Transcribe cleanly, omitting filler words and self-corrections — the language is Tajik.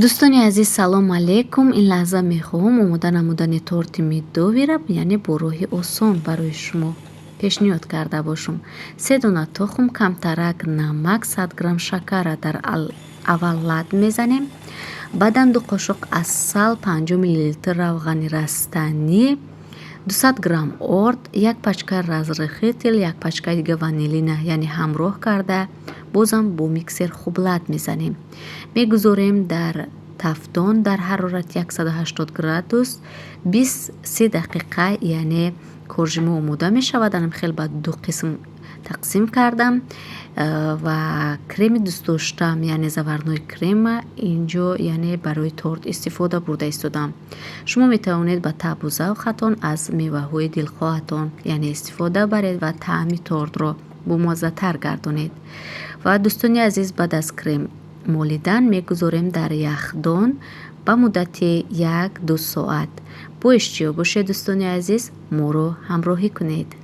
Дӯстони азиз, салом алейкум! Ин лаҳза мехоҳам омода намудани торти медовый ра, яъне бо роҳи осон, барои шумо пешниҳод карда бошам. Се дона тухм, камтарак намак, 100 грамм шакарра дар аввал лат мезанем. Баъдан 2 қошуқ асал, 50 миллилитр равғани растанӣ, 200 грамм орд, як пачка разрыхлитель, як пачкаи дига ванилина, яъне ҳамроҳ карда, бозам бо миксер хуб лат мезанем. Мегузорем дар тафдон дар ҳарорати 180 градус 20-30 дақиқа, яъне коржи мо омода мешавад. Анам хел ба ду қисм тақсим кардам ва креми дӯстдоштаам, яъне заварной крема, инҷо, яъне барои торт истифода бурда истодам. Шумо метавонед ба таъбу завқатон аз меваҳои дилхоҳатон, яъне истифода баред ва таъми тортро бомаззатар гардонед. Ва, дӯстони азиз, баъд аз крем молидан мегузорем дар яхдон ба муддати 1-2 соат. Бо иштиёқ бошед, дӯстони азиз, моро ҳамроҳӣ кунед.